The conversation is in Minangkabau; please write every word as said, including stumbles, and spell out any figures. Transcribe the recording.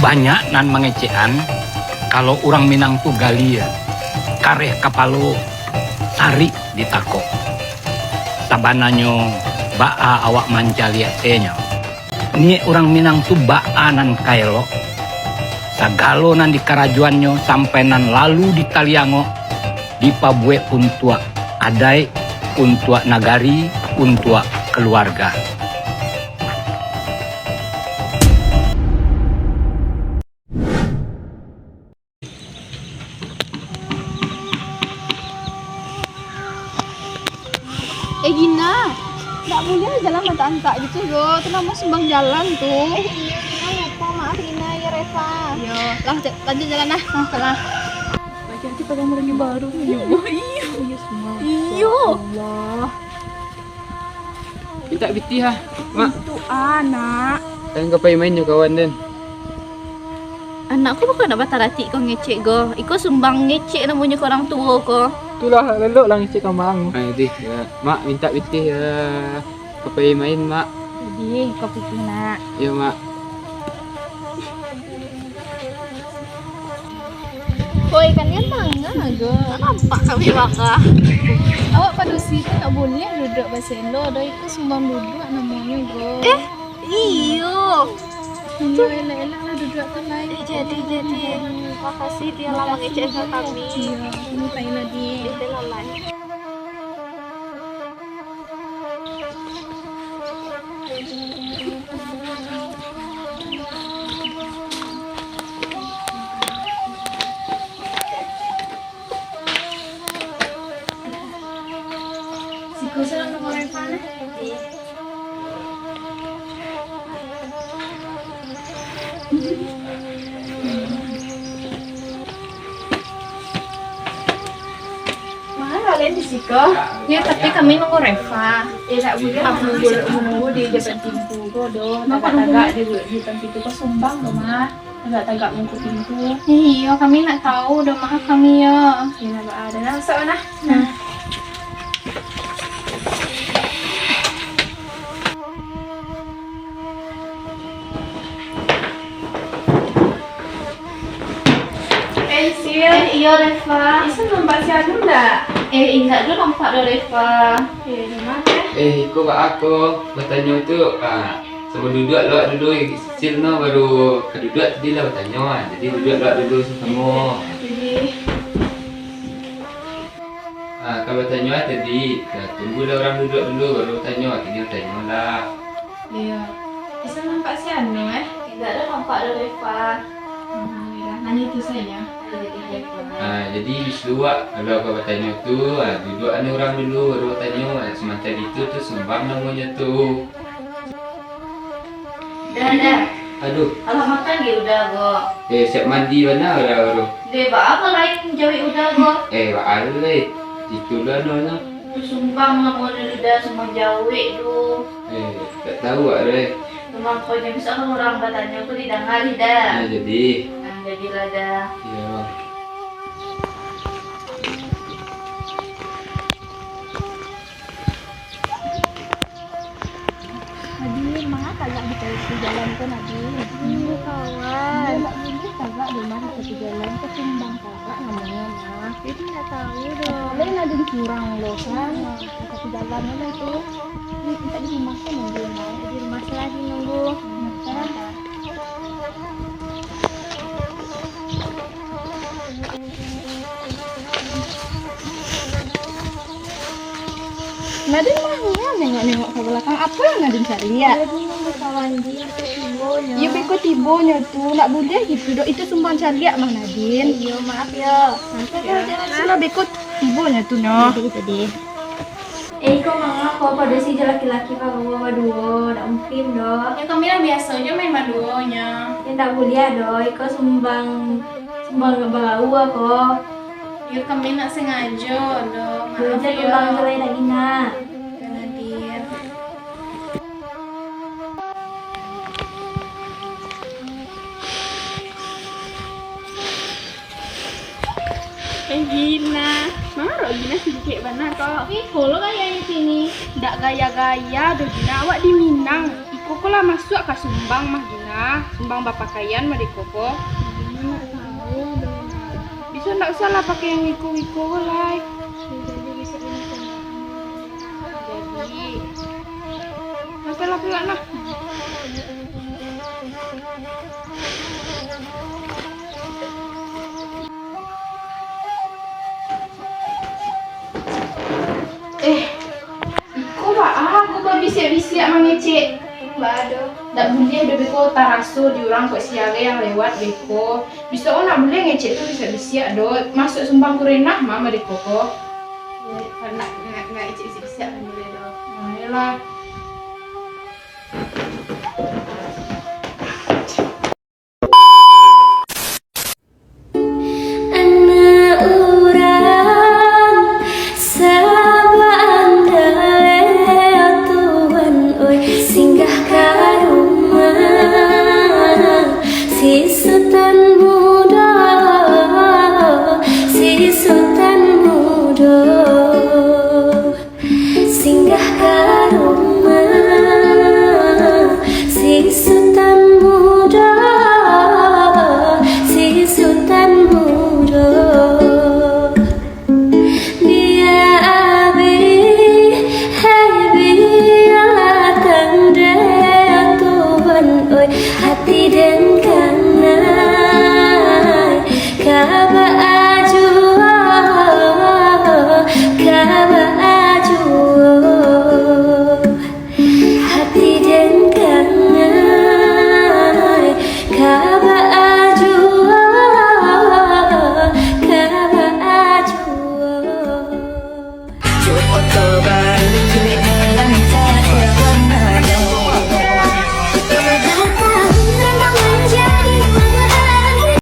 Banyak nan mangecekan, kalau urang Minang tu galia, kareh kapalo, sarik ditakok. Sabananyo, baa awak mancaliak senyo? Niaik urang Minang tu baa nan ka elok? Sagalo nan dikarajoannyo sampai nan lalu ditaliangok, dipabuek untuak adaik, untuak nagari, untuak kaluarga. Eh, Gina, ndak buliah jalan maantak-antak gitu, yo. Tu namo sumbang jalan tu. Eh, iyo, Gina, lupo. Maaf, Gina. Yo, Reva. Yo, lah, ja-, lanjuik jalan lah. Ah, lah. Laki-laki pakai lagi baru ni. Iyo. Iyo, sumbang. Iyo. Ya Allah. Mintak pitih ah, Mak. Untuak anak. Kalian ka pai main jo kawan den? Anak ko baa kok ndak bataratik ko ngecek ko. Iko sumbang ngecek namonyo ka urang tuo ko. Itulah, elok lah ngecek ka Mak. Ah, pitih, yo. Mak, mintak pitih, yo. Ka pai main, Mak. Jadi, iko pitih, Nak. Iyo, Mak. Oi, kalian manga ko? Nampak kami manga. Awak padusi tu ndak buliah duduak baselo doh, itu sumbang duduak namonyo ko. Eh, iyo. Iyo, elok-elok lah duduak tu lai. Eh, jadi, jadi. Makasih, Tia, lah mangecek ka kami. Iyo, kami pai lah, Di. Iyo, lah, lah. Siko salam nomor Evan, eh. Manga kalian di siko? Yo, tapi kami nunggu Reva. Eh, ndak buliah manunggu, manunggu di depan pintu ko doh. Tagak-tagak di, di depan pintu ko sumbang doh, Mak. Tagak-tagak muko pintu. Iyo, kami ndak tahu doh, maaf kami yo. Yo, ndak baa, dah lah, masuak lah. Nah. Eh, Sil. Eh, iyo, Reva. Isan nampak si Anu ndak? Eh, indak doh nampak doh, Reva. Eh, di ma, eh? Eh, iko baa ko, batanyo tu, ah, samo duduak lo dulu, Sil, no, baru ka duduak tadi lah batanyo, ah. Jadi, duduak lo dulu samo-samo. Jadi, Ah, kalau tanyo ah tadi, ah, tunggulah urang duduak dulu, baru tanyo, akhirnyo tanyolah. Iyo. Isan nampak si Anu, eh? Indak doh nampak doh, Reva. Hmm, iyolah, nanyo tu sajo. Iyo, iyo, iyo. Ah, jadi bisuak, kalau ka batanyo tu, ah, duduak anu urang dulu, baru batanyo, ah, samantaro itu tu sumbang namonyo tu. Dah, dah. Aduh. Alah makan ge Uda ko. Eh, siap mandi bana Uda ko. Deh, baa ko lain jawek Uda ko? Eh, baa lu, eh. Itu lah no, no. Tu sumbang lah, mau Uda sumbang jawek tu. Eh, tak tahu awak tu, eh. Sumbang ko, jangan bisa urang batanyo ko didanga, dah. Nah, jadi. Nah, jadilah, dah. Iyo. Nadin, manga tagak di tepi jalan tu, Nadin? Iyo, kawan. Iyo, ndak buliah tagak di rumah di tepi jalan tu, sumbang tagak namonyo, nah. Jadi ndak tahu doh. Lain Nadin surang lo kan, di tepi jalan tu. Di, di rumah tu nunggu, nah. Di rumah salah di nunggu. Nah, kan? Nadin manga nengok-nengok ka balakang? Apo nan Nadin caliak? Iyo, beko tibonyo tu, ndak buliah gitu doh. Itu sumbang caliak mah, Nadin. Iyo, maaf yo. Sudah, beko tibonyo tu nyo. Jadi, jadi. Eh, iko manga ko padusi jo laki-laki baduo, baduo, ndak mungkin doh. Yo, kami lah biaso jo main baduo nyo. Yo, ndak buliah doh, iko sumbang, sumbang balaua ko. Yo, kami ndak sangajo doh, maaf yo. Belajar pulang jo lai, Nadin. Yo, Nadin. Eh, Gina, manga Gina singkek bana ko? Iko lo gayanyo kini. Ndak gaya-gaya doh, Gina. Awak di Minang. Iko ko lah masuak ka sumbang mah, Gina. Ah, sumbang bapakaian mah dek ko ko. Bisa ndak usah lah pakai yang iko-iko ko lai. Jadi, masalah pula nah. Eh, iko baa ko babisiak-bisiak mangecek? Baa do? Ndak buliah doh beko taraso di urang kok siaga yang lewat beko. Bisa o ndak buliah ngecek tu bisiak-bisiak do. Masuak sumbang kurenah mah mah deko ko. Nak, nak, nak ngecek bisiak-bisiak kan buliah do. Nah, iyolah. Anak urang sabandaleh, Tuan oi, singgah ka rumah si Sutan